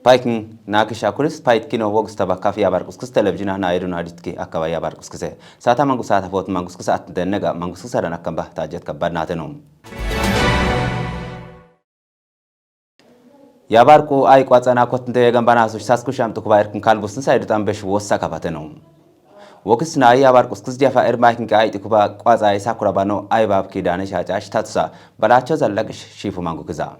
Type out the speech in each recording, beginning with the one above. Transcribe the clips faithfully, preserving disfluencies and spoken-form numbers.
Paykin naakisha kulis paytkino wogsta bakaf yabar kuskis televizina na edu na ditki akaba yabar kuskise. Sata mangu sata fot mangu skisa at dennega mangu skisa dan akamba tajet kabad natenu. Yabar ku ay kwatsana kotnde gambana su sas kusham tu kubayr kun kalbus nsa edu tambesh wossa kabatenu. Wokis na yabar kuskis jafa ermaykin ka ay tikuba kwatsa ay sakurabano ay bab ki dane shacha shtatsa balacho zallagish shifu mangu kiza.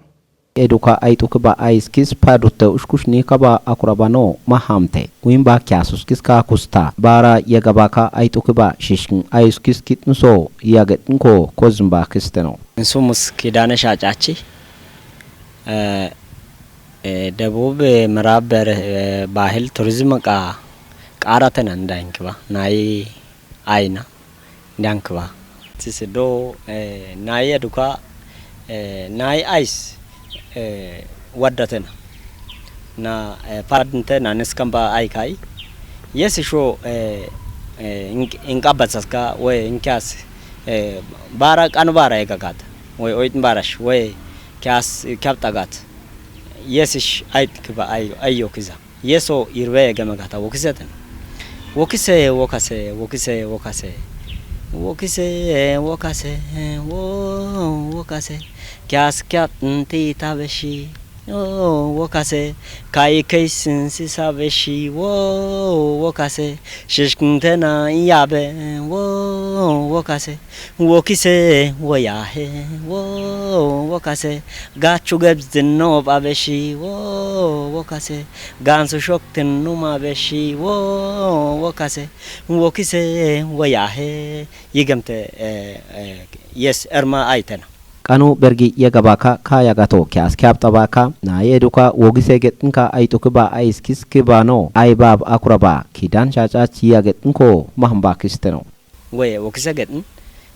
Eduka ay tukiba ay skis padutte ushkush ni kaba akurabano mahamte. Wimba kyasus kis ka kusta. Bara yagabaka ay tukiba shishkin ay skis kitnuso yagetnko kozmba kisteno. Insumus kidane shachachi, eh, eh, Debub Mirab Ber-, eh, Bahil Turizm ka qaratena ndankba. Nay ayna. Dankba. Tisido, eh, nayi eduka, eh, nayi ais, eh, waddatena. Na, eh, padinte na niskamba ai kai. Yes sho, eh, eh, ink-, inkabatsaska we inkyas, eh, bara kan bara egagata. We oit barash we kyas kyaptagat. Yes sh ait kiba ai ayo kiza. Yeso irwe geme gata wokiseten. Wokise, wokase, wokise, wokase. Wokise, wokase, wo, wokase. Kyas kyat nti tabeshi. O, wokase. Kai keisin si sabeshi. Wo, wokase. Shishkintena yabe. Wo, wokase. Wokise, woyahe, wo, wokase. Gachu gebzin no babeshi, wo, wokase. Gansu shoktin numa beshi, wo, wokase. Wokise, woyahe. Yigemte, eh, eh, yes, erma aitena. Qanu bergi yegabaka ka yagato kyas kyaptabaka na yeduka wogise getnka ay tukiba ay skis kibano ay bab akuraba kidan chacha chiya getnko mahamba kisteno. Weye wokise getn,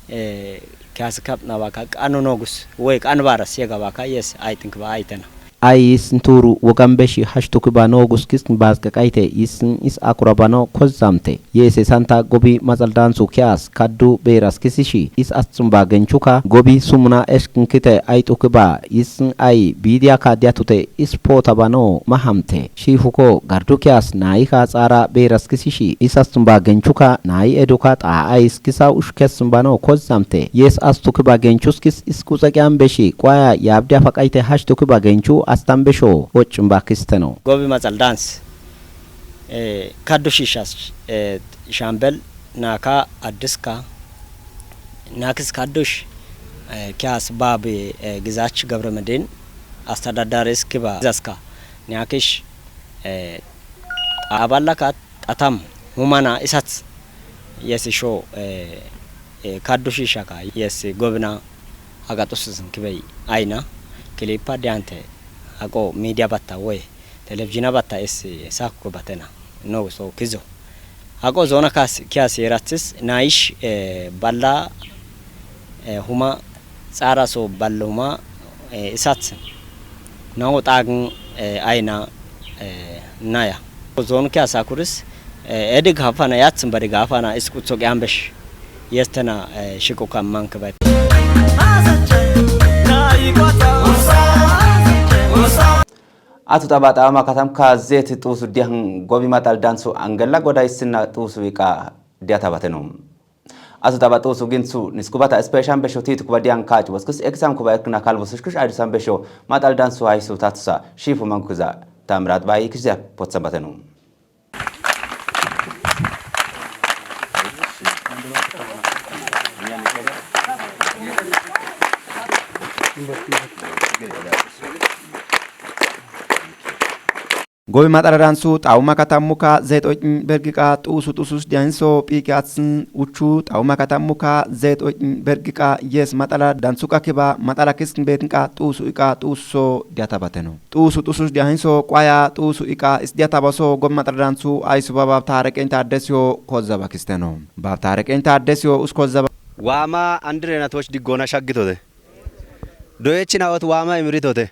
eh, kyas kap na waka kanu nogus. Weye kan baras yega waka yes, I think ba aitena. Ay is nturu wogan beshi hashtu kiba nogus kis bas kakaite is is akurabano kozamte. Yese santa gobi mazal dansu kyas kaddu beras kisishi is atsumba genchuka gobi sumuna eshkin kite ay tukiba is ay bidia ka diatute is pota bano mahamte. Shifuko gardu kyas nayi ka tsara beras kisishi is astumba genchuka nayi eduka ta ais kisa ushkes bano kozamte. Yes astuki ba genchuskis is kutsakyan beshi kwaya yabdia fakaite hashtuki ba genchu astan besho ochumba kisteno. Gobi matsal dance. Eh, kaddu shishas, eh, shambel naka addiska nakis kaddush, eh, kyas babi, eh, gizach Gabre Medin astadadar iskiba zaska nyakish, eh, aballaka tatam humana isat yes sho, eh, eh, kaddush ishaka yes gobna agatus kibai aina klipa diante ako media batta we. Televizina batta es saku batena. No so kizo. Ako zona kas kyas yeratsis naish, eh, balla, eh, huma tsara so balla huma, eh, isatsin. Nago tagin, eh, aina, eh, naya. Zon kyas akuris, eh, edig hafana yatsin badig hafana iskutso gyambesh. Yestena, eh, shiku kamman kibat. Atu taba tama katam ka zeti tusu dihan gobi matal dansu angela goda isinna tusu wika diata batenu. Atu taba tusu ginsu niskubata special besho titu kuba dian kach waskis exam kuba ekna kalbu sushkush adusan besho matal dansu haisu tatusa shifu mankuza tamrat bai kizya potsa batenu. Gobi matara dansu tauma katammuka zet oitin bergiqa tusu tusus dianso piki atsin uchu tauma katammuka zet oitin bergiqa yes matala dansuka kiba matala kiskin betinqa tusu iqa tuso diatabateno. Tusu tusus dianso kwaya tusu iqa is diatabaso gobi matara dansu aisu baba tareqen tadesio kozaba kisteno. Bab tareqen tadesio us kozaba. Wama andirena toch digona shaggitode. Doyechina ot wama imritote.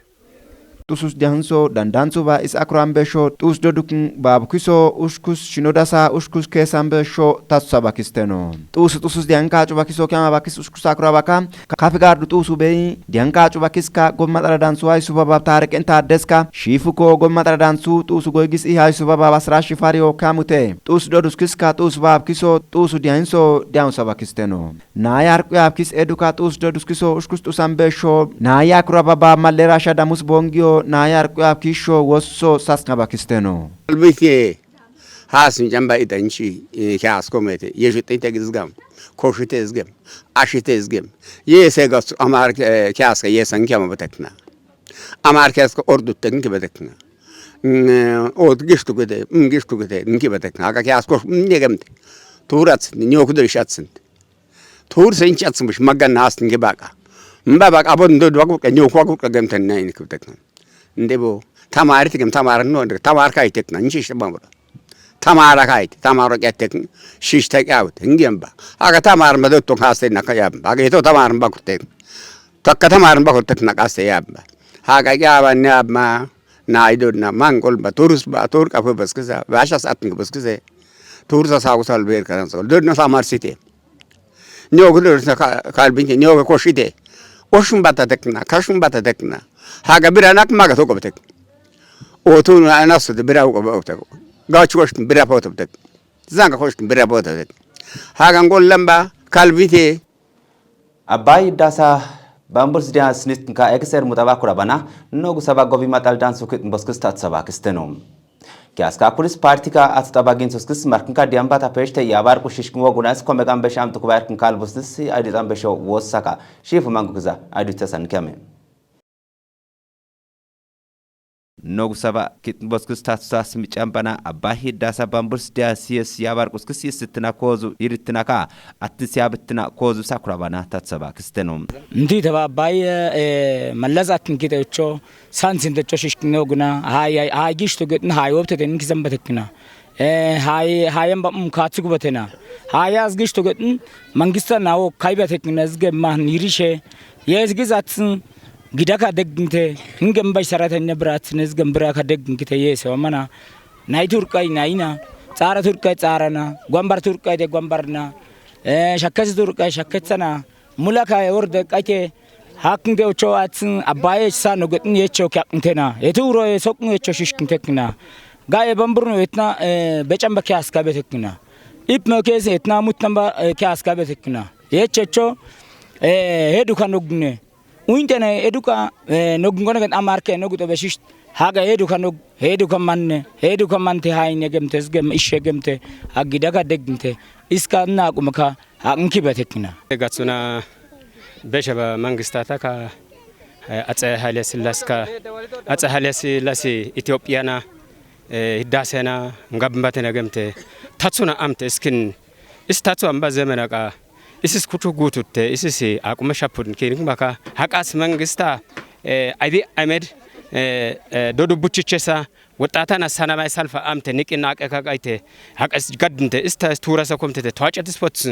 xusus diyahanso dandanthuba is akuran besho xus dodukun babukiso ushkus shinodasa ushkus kesan besho tatsusa bakisteno. Xus xusus diyahanka cubakiso kiyama bakis ushkus akurabaka kafi gardu xusu beyi diyahanka cubakiska gomma xaradanthu haysu baba tareqen taddeska shifuko gomma xaradanthu xusu goygis i haysu baba basra shifariyo kamute xus doduskiska xus babukiso xusu diyahanso diyahansa bakisteno. Naya arqu yabkis eduka xus doduskiso ushkus xusan besho naya kurababa malera shadamus bongiyo naya arqu yabkisho wosso sasna bakisteno. Albike hasin jamba itanchi kyasko mete yeshutite gizgam koshite izgem ashite izgem yese gas amar kyaska yesan kyama batakna amar kyaska ordu tekni batakna ot gishtu gede gishtu gede nki batakna aga kyasko negemte turat nyokudur shatsin Tur sen çatsın bış magan nastin ki baka. Mba bak abon do dua kuka nyo kwa kuka gem ten ne inik bitek. Nde bu tamari tikim tamar no nde tamar kay tek na nçi işte bamura. Tamara kay tamara ke tek şiş tek yavut ngem ba. Aga tamar ma do to haste na kaya ba. Aga to tamar ba kurtek. Takka tamar ba kurtek na kaste ya ba. Haga ya ba ne ba. Na ido na mangol ba turus ba tur kafe baskısa. Başa satın baskısa. Tursa sağ usal bir karan sol. Dön na samar site. Nyogu dörüsüne ka-, kalbince nyogu koşide. Oşun bata dekna, kaşun bata dekna. Haga bir anak maga toko betek. Otu na nasıl de bir avuko betek. Gaç koştun bir apo betek. Zanga koştun bir apo betek. Haga ngol lamba kalbite. Abai dasa bambus dia snit ka ekser mutaba kurabana nogu saba gobi matal dan sukit boskis tat saba kistenom. Kiaska kulis partika at tabagin suskis markinka diamba ta peshte yabar kushishkin wogunas komegan besham tukubar kinkal busnis adi tan besho wosaka shifu mangukiza adi tasan kame. Nogu saba kit boskis tatsas michambana abahi dasa bambus dia sies yabar kuskis yisitina kozu yiritinaka atis yabittina kozu sakurabana tatsaba kisteno. Nti taba abai mallas atin kite ucho sansin techo shishkin noguna hay hay gish to gitn hay wopte den kizamba tekna. Hay hayan ba um katsu gubatena. Hayaz gish to gitn mangista nawo kayba tekna zge man yirishe. Yes gizatsin gidaka degginte hingem bay saratanya biratsiniz gem biraka degginte yese wamana. Nay turkay nayna, tsara turkay tsarana, gwambar turkay de gwambarna, eh, shakkesi turkay shakketsana, mulaka orde kake haknde ocho atsin abaye sa nogetn yecho kyakntena. Etu uro sokn yecho shishkntekna. Gaye bamburno etna, eh, bechamba kyaska betekna. Ip mokes etna mutnamba, eh, kyaska betekna. Yecho, eh, heduka nogne. Uintene eduka, eh, nogun gona gen amarke nogu to beshisht. Haga eduka nog, eduka manne, eduka mante hayne gemte zgem ishe gemte. Hagi daga degmte. Iska na kumaka haqnki betekna. Gatsuna beshaba mangistataka, eh, atse hale silaska atse hale silasi Ethiopia na, eh, hiddasena ngabmbatena gemte. Tatsuna amte iskin istatsu amba zemenaka isis kutu gututte isis aqume shapudin kinik maka haqas mangista, eh, Abiy Ahmed, eh, eh, dodu buchichesa wexxatana sanamay salfa amte niqi naqe kaqayte haqas gaddinte ista turasa komtete tawacet ispots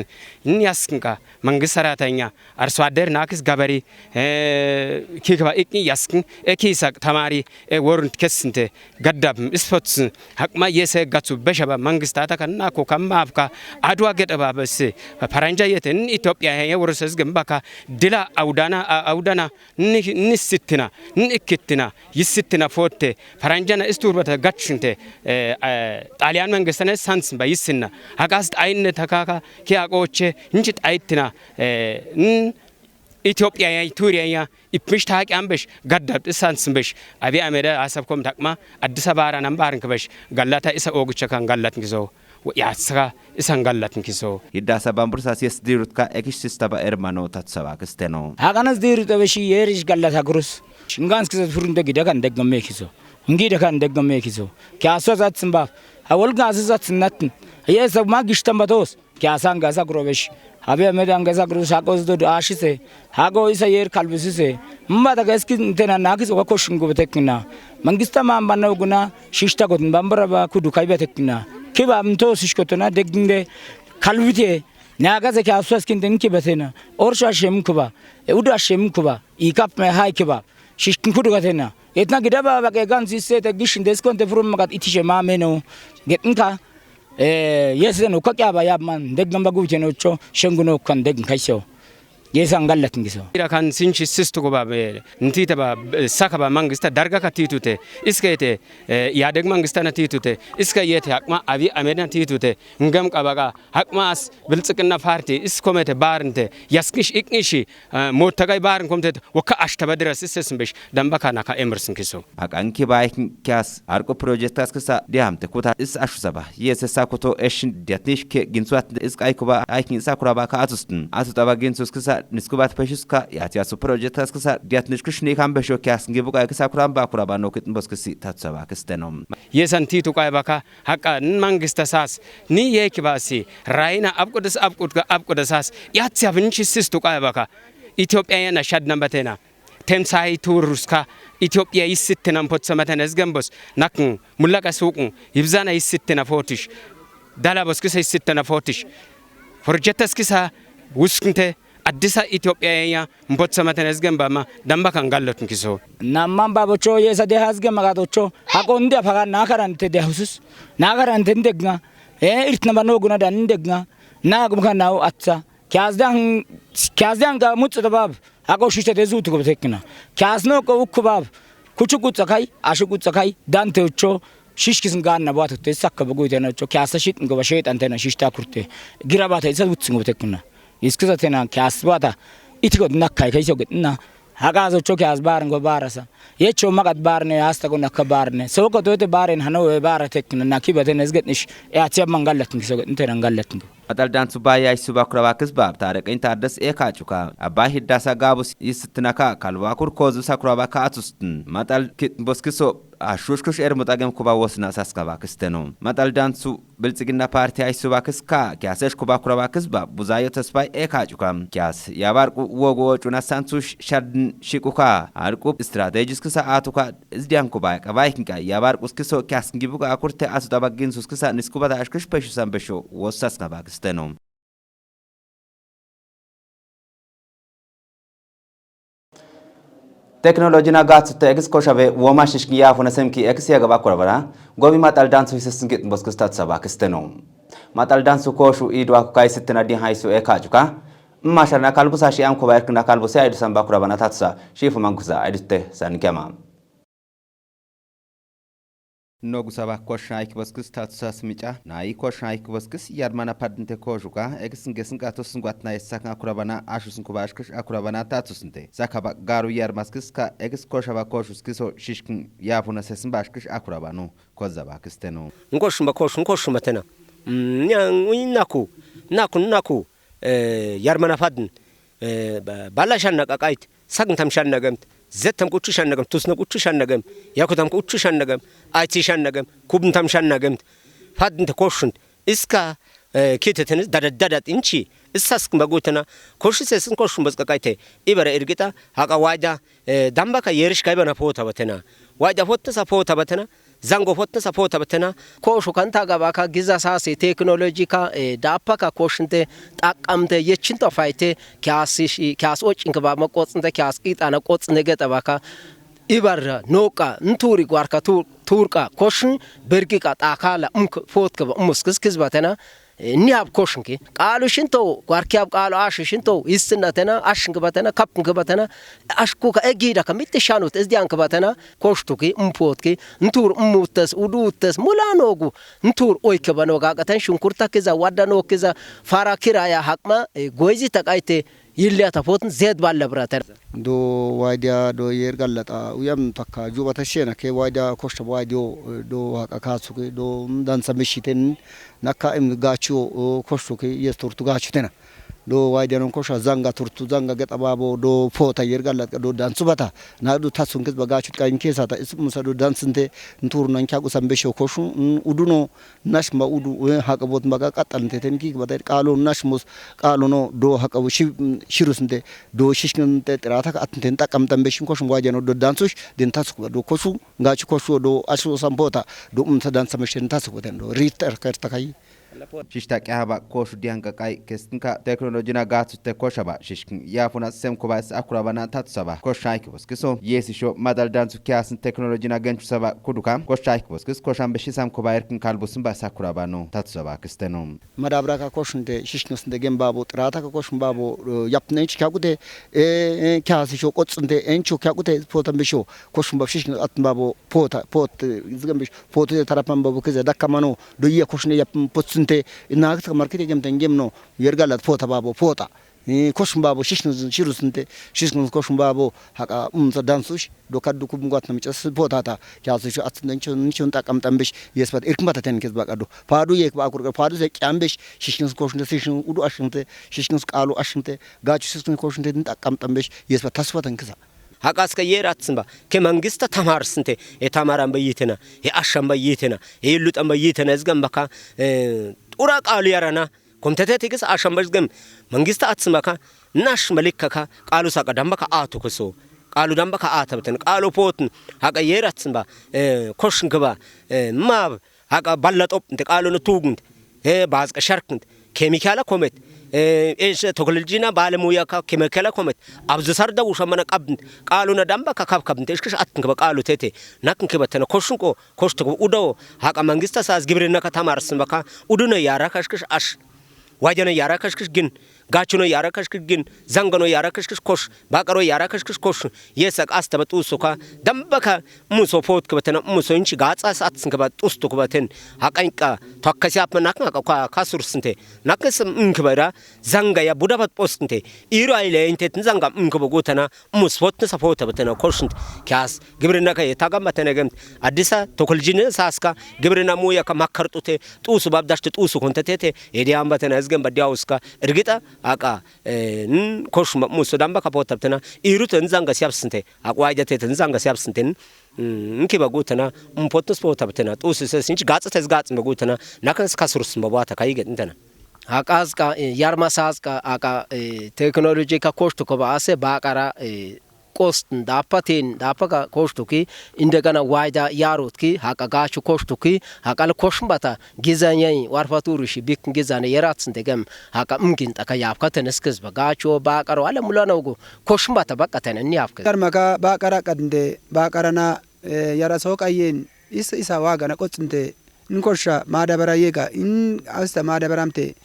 in yaskinka mangist saratanya arso adder nakis gabari, eh, kikba iqni yaskin e kisak tamari e worun kessinte gaddabm ispots haqma yese gatsu beshaba mangistata kan nako kan mafka adwa gedaba besse paranja yete n Ethiopia ye worses gembaka dila awdana a-, awdana ni, ni sittina ni ikkittina yissittina fotte paranjana isturbata gatshinte, eh, eh, Xaliyan mangistane sans ba yissinna haqas xayinne takaka ki aqoche nchi xayittina, eh, n Ethiopia ya Turiya ya ipmiş taqi ambeş gaddab isan simbeş Abiy Ahmed'e asabkom takma Addis Abara nambarın kıbeş gallata isa ogucha kan gallatın kiso yatsaka isan gallatın kiso. Hiddasa bambursa siyes dirutka ekiş sistaba ermano tatsaba kisteno. Haqanas dirut abeşi yeriş gallata gurus. Shinganskisa furunde gidakan deggame kiso. Ngidakan deggame kiso. Kyaso zatsin baf. Ha wolga asisatsin natin. Yesa ma gishtan batos. Kyasan gasa grobesh. Habe Ahmed an gasa grobesh haqos do ashise. Haqo isa yer kalbisise. Mba daga eskin tena nakis oga koshin gobetekna. Mangista man banna uguna shishta gotin bambara ba kudu kaibetekna. Kiba mto sishkotona degginde kalbite. Nagase kyaso eskin ten kibetena. Orsha shem kuba. E uda shem kuba. Ikap me hai kiba. Shishkin kudu gatena. Etna gidaba baqe gan zisse te gishin deskonte furum magat itishe ma meno. Getnka. Eh, yes, no ka kyaba yabman deggan bagu tenocho shenguno kan deggan kaiso. Yesan gallatin giso. Ira kan sinchi sistu ko ba be, ntita ba, eh, saka ba mangista darga ka titute. Iskete, eh, ya deg mangista na titute. Iska yete hakma abi amena titute. Ngam kabaga hakmas biltsikna parti iskomete barnte. Yasknish iknishi, eh, motagay barn komtet. Waka ashta badira sisses bish. Dambaka naka emerson kiso. Hakan ki ba ikin kyas arko project kas kisa diamte kuta is ashu saba. Yes, sa kuto eshin diatnish ke ginsuat is kai kuba ikin sa kuraba ka atustin. Asu taba ginsus kisa niskubat peshus ka yat yasu project kas kisa diatnish kushni kan besho kyas ngi buka kisa kuramba kuraba no kit bos kisi tat saba kisteno. Yesan titu kai baka haka n mangista sas ni yeki basi raina abkudas abkut abkudas sas yat ya binchi sistu kai baka. Ethiopia yana shad nambatena. Temsayi turuska Ethiopia isittina mpotsa matan ezgembos nakn mulaka suqn ibzana isittina fotish. Dalabos kisa isittina fotish. Forjetas kisa wusknte addisa Ethiopia ya mpotsa matan ezgemba ma damba kan gallotn kiso. Namman babocho yesa de hazge magatocho. Hako ndia paga nakarante de husus. Nakarante ndegna. E irtna banoguna dan ndegna. Nagum kan nau atsa. Kyazdan kyazdan ga mutsa bab. Hako shishte de zutu ko betekna. Kyasno ko ukku bab. Kuchu kutsa kai, ashu kutsa kai, dante ucho, shishkisn ganna batu te sakka bagu tena ucho, kyasa shit ngo bashet antena shishta kurte. Gira bata isa utsingo betekna. Iskisa tena kyas bata. Itiko nakai kai so getna. Haka so cho kyas bar ngo barasa. Yecho magat barne asta go nakka barne. So ko tote baren hano we bara tekna naki baten esgetnish. E atia mangalatn so getn tena ngalatn. Matal dansu ba yai suba kuraba kisba tare kain tardas e ka chuka. Abba hiddasa gabus yisitnaka kalwa kur kozu sa kuraba ka atustin. Matal kit boskiso ashushkush er mutagem kuba wosna saskaba kisteno. Matal dansu biltsigina parti ai suba kiska kyasesh kuba kuraba kisba buzayo tasbai e ka chuka. Kyas yabar ku wogo chuna sansu shadn shikuka. Arku strategis kisa atuka izdian kuba kabai kinka yabar kuskiso kyas ngibuka akurte asu tabagin suskisa niskuba ta ashkush peshu san peshu. Wosas kabak steno. Teknoloji na gatsu te egis koshabe woma shishkin yafu na semki egis yaga bakura bara. Gobi matal dansu hisisngit boskis tatsa bakisteno. Matal dansu koshu idwa kukai sitina di haisu eka chuka. Mashar na kalbusa shi amkuba ekna kalbusa aidu san bakura bana tatsa. Shifu mankusa aidu te san kema. Nogu saba koshna ikboskis tatusas mica, na i koshna ikboskis yadmana padinte kojuka, ekis ngesin gatus ngwatna esak akurabana, ashusin kubashkish akurabana tatusinte. Sakaba garu yadmaskis ka ekis koshaba kojuskiso shishkin yapuna sesin bashkish akurabanu, kozaba kisteno. Nkoshumba kosh, nkoshumba tena. Mm, nya, naku, naku, naku. Eh, yarmana fadn, eh, ba-, bala shanna qaqayt, sagn tam shanna gemt, zet tam quchu shanna gemt, tusna quchu shanna gemt, yaku tam quchu shanna gemt, aythi shanna gemt, kubn tam shanna gemt, fadn te koshund, iska, eh, kitetenis dadat dadat inchi, issaskn bagutena, koshi sesn koshun bas qaqayte, ibara irgita, haqa wayda, Eh, dambaka yerish kaybana pota batena. Wayda fotnsa pota batena. Zango fotnsa pota batena. Koshu kanta gabaka giza sasi teknolojika, eh, dapaka koshinte taqamte yechinto fayte kyas ishi, kyas ochinka ba maqotsinte kyas qitana qotsinte geta baka. Ibarra noqa nturi gwarka tur-, turqa koshin bergiqa taqala umk fotka ba umuskis kizbatena. Eh, ni hab koshunki. Qalu shinto, gwarki hab qalu ashu shinto, issinna tena, ashunki batena, kapnki batena, ashkuka egida ka mitti shanut, izdiyanki batena, koshtuki, umpotki, ntur umutes, udutes, mulanogu, ntur oyke banoga, qaten shunkurta kiza, wadda no kiza, fara kiraya haqma, eh, goyzi taqayte, yilliya ta fotin zed balle brater. Do waydiya do yer gallata uyam takka jubata shena ke waydiya koshta waydiyo do haqa kasuke do dansa mishiten nakka im gacho koshtuke yes turtu gachutena. Do waydiya non kosha zanga turtu zanga geta babo do fota yer gallata do dansu bata na do tasun kes ba gachut ka in kesa ta is musa do dansinte ntur nan kya gusan besho koshu uduno. Nash ma udu, eh, haqabot maqa qaxxalnte ten ki bata qalo nash mus qalo no do haqabu shi-, shirusnte do shishknte tirata ka atnten taqamtan beshin koshun wajano do dansush den tasuk do koshu ngachu koshu do ashu sampota do umta dansa meshen tasuk ten do riter kerta kai. Shishta qiyaba koshu diyan qaqai kestinka teknolojina gatsu te koshaba shishkin yafuna sem kuba is akurabana tatsu saba kosh shaiki boskiso. Yesi sho madal dansu kiyasin teknolojina genchu saba kuduka kosh shaiki boskis koshan beshi sam kuba irkin kalbusin ba sakurabano tatsu saba kisteno. Madabra ka koshunte shishkin sinte gen babo, trata ka koshun babo, yapne chikakute, e, kyasi sho kotsinte encho kyakute potan besho koshun bab shishkin atn babo pota pot, zgan besh pota tarapan babo kiza dakamano do ye koshne yapn potsinte. Inagsa markete gemten gemno yergalat pota babo pota. Koshun babo shishkin shirusinte shishkin koshun babo haka umsa dansush do kaddu kum gwatna michas potata kyasi sho atn encho nichun takam tambesh yespat irkmata ten kiz bakadu padu yek bakur padu se kyambesh shishkin koshun shishkin udu ashinte shishkin qalu ashinte gachu shishkin koshun takam tambesh yespat tasfatan kiza. Haqaska yeratsnba ke mangista tamarsnte e tamaran bayitena e ashan bayitena e lutan bayitena izgan baka ura qalu yarana komtete tikis ashan bazgam mangista atsnbaka nash malikkaka qalu saka dambaka atu kuso qalu dambaka atabten qalu potn haqa yeratsnba koshn gba mab haqa balla topnte qaluna tugnt bazqa sharknt kemikala komet esh teknolojina balemuya ka kemikala komet abzu sarda ushamana qabnt qaluna dambaka kabkabnt ishkish atn gba qalu tete nakn kibatana koshn ko koshtu udo haqa mangista sas gibrinna ka tamarsnbaka uduna yara kashkish ash wajana yara kashkish gin gachuno yara kashkish gin zangano yara kashkish kosh baqaro yara kashkish kosh yesak asta batusuka dambaka muso pot kbatana muso inchi gatsas atsn kbat ustu kbaten haqanqa takkasi apma nakn haqa kasursnte nakn sm inkbara zanga ya budabat postnte iru aile intetn zanga inkba gutana musfotn sapota batana koshnt kyas gibrinna ka yetagam batana gemt adisa tokoljine saska gibrinna muya ka makartute tusu bab dashte tusu kontetete edi ambatana izgen badiauska irgita aqa n koshma muso damba ka pota batana iruten zanga siapsnte aqwa jateten zanga siapsnten nkiba gutana mpotn spota batana tusu ses inch gatstes gatsma gutana nakn skasurus mbata kayiget ntana. Haqasqa yarmasasqa aqa teknoloji ka koshtu koba ase baqara qostn dapatin dapaka koshtuki indegana wayda yarutki haqa gachu koshtuki haqal koshmbata gizanyai warfaturu shi bik gizane yeratsn degem haqa mgin taka yapkaten iskizba gachu baqaro ale mulanogu koshmbata baqaten ni yapkis. Yarmaka baqara qadnde baqarana yaraso qayen is isa wagana qotsnte in koshsha madabara yega in asta madabaramte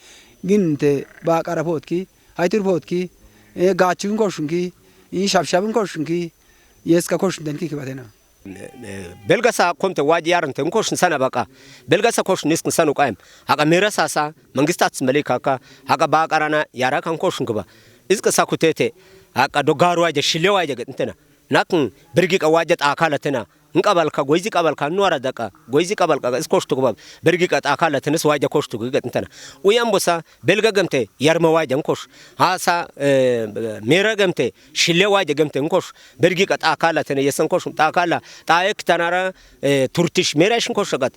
ginte baqara potki haytur potki gachu in koshunki in shabshab in koshunki yeska koshunten ki kibatena. Belgasa komte waji yarnte in koshun sana baqa belgasa koshun iskn sanu qaim haqa mera sasa mangista atsmali kaka haqa baqarana yara kan koshun kiba iska sakutete haqa dogaru waja shile waja gatntena nakn birgi qa waja taqala tena nqabalka goizi qabalka nuara daqa goizi qabalka iskoshtu kubab birgi qa taqala tenis waja koshtu gatntena. Uyan bosa belga gamte yarma waja nkosh hasa mera gamte shile waja gamte nkosh birgi qa taqala tena yesan kosh taqala taek tanara turtish mera shin kosh gat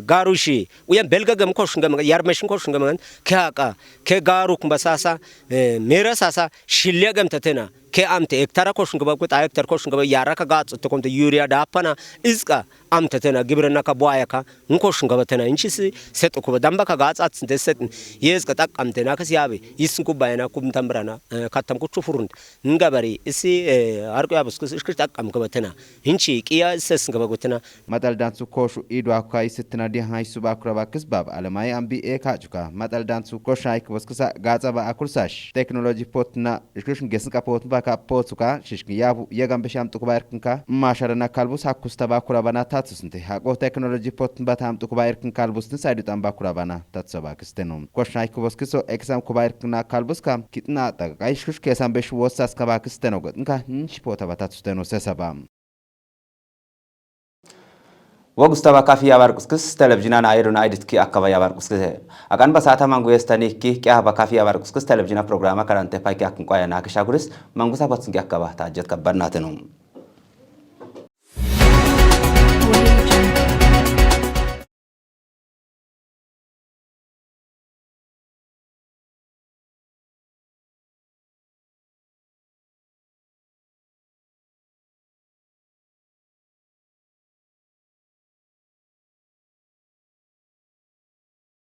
garushi uyan belga gam kosh gam yarma shin kosh gam kaka ke garu kumba sasa mera sasa shile gamte tena ke amte ektara koshn gaba gut a ektar koshn gaba yara ka gatsu te komte yuria da pana izqa amte tena gibrinna ka buaya ka nkoshn gaba tena inchisi set kuba damba ka gatsu atsnte set yezqa tak amte na kas yabe yisn kuba yana kum tambrana katam ku chufurund ngabari isi arqu yabus kus ishkir tak am gaba tena inchi qiya ses gaba gutena. Matal dansu koshu idu akwa isitna di haisu bakura bakis bab alamai ambi e kachuka matal dansu kosha ikbus kisa gatsa ba akursash technology potna Shkishkin gesnka potn baka potsuka shishkin yabu yegan bisham tukuba irkinka masharana kalbus hakusta bakura bana tatsusnte hako teknoloji potn batam tukuba irkin kalbustin saydutan bakura bana tatsa bakistenu. Koshna ikubos kiso eksam kuba irkina kalbuska kitna ta kai shkish kesan bish wosas kabakistenu gotnka nshipota batatsustenu sesaba. Wogustaba kafi yabar kuskis telebijinana ayruna ayditki akkaba yabar kuskise. Akan ba sata mangu yestani ki kya ba kafi yabar kuskis telebijina programa karante payki akin kwaya na kishaguris mangusa batsingi akkaba tajet kabbar natenu.